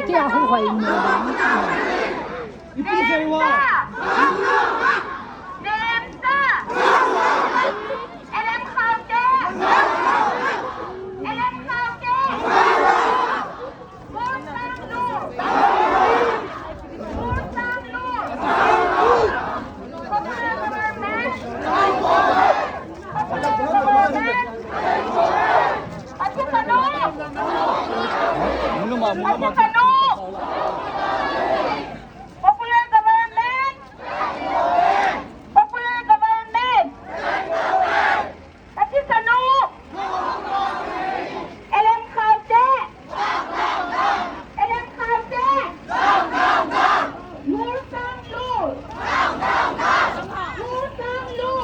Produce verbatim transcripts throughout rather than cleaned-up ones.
Tia hu hoi mo. Ipi sei wa. Nemsa. Elem khaute. Elem khaute. Murtang lu. Murtang lu. Popular government. Popular government. Ati kanu. Mulu ma, mulu ma. Ati kanu. Popular government. Popular government. Ati kanu. Elem khaute. Elem khaute. Murtang lu. Murtang lu.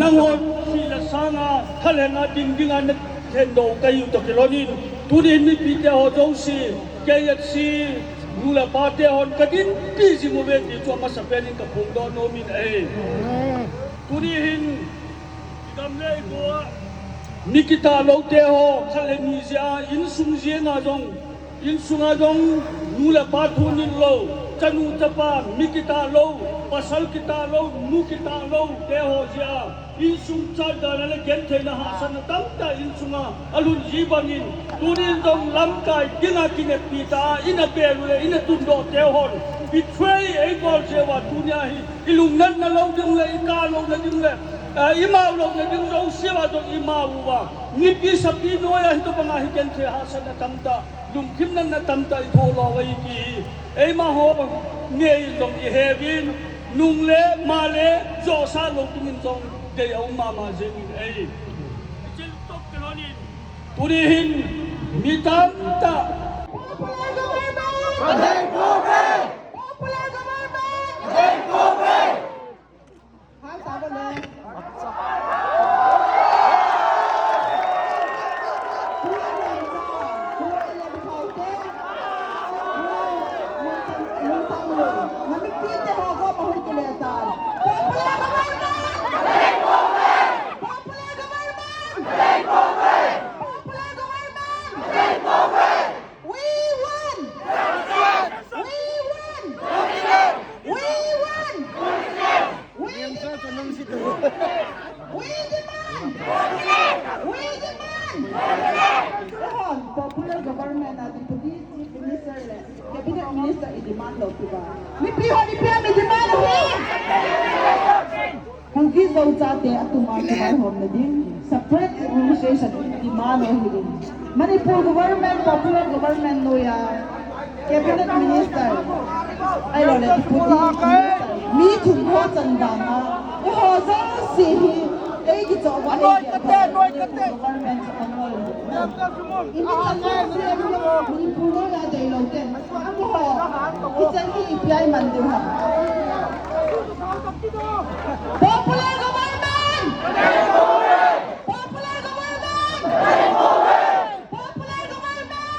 Nangho sila sanga thalhenga ding dinga na thendo kayu to kilonin. Tuni mipi te ho jouse, K F C, nu le pa te hon kadinpi jing uve ti chu amasa penin kaphongdoh nomin ahi. Tuni hin, igam le igou a, mi kitah lou te ho, khat le ni jeh a, insung jeng a jong, insunga jong, nu le pa thu nit lou, chanu chapa, mi kitah lou, pasal kitah lou, nu kitah lou, te ho jeh a, insung chat dan a le gentheina hahsatna tamtah insunga, alhun ji bangin, tunin jong lamkai dinga kineppi tah a, ina bel u le, ina tundoh te hon, betray eibol jeh uva, tunia hi, ilungnatna lou ding le, ikah louna ding le, eh, imao louna ding jouse uva jong imao uva. Nipi sapi noiya hitobanga hi genthei hahsatna tamtah, lungkimnatna tamtah ithoh lou ahi ti hi. Eima ho ngei in jong iheuvin, nung le, ma le, josa lou dingin jong dei aum mama jengin ahi. Ichil tok kilhonin, tuni hin, mi tamtah. We won! We won! We won! We demand! We demand! Eihon, popular government a Deputy Chief Minister le Cabinet Minister i demand lou pi ba. Mipi hon ipi ham i demand u hi. Kuki Zo chate atunga kivaihomna ding, separate administration demand u hi ding. Manipur government, popular government noiya, cabinet minister, ahilouleh deputy minister, mi thum ho chan vanga, eiho jouse hi, ei kichoh uva, ei kichoh uva, government chu kangol. Imi chan jouse, Manipur noiya deilou ten. Amaho, hichan hi ipi a iman diu ham. Popular government! Popular government! Popular government!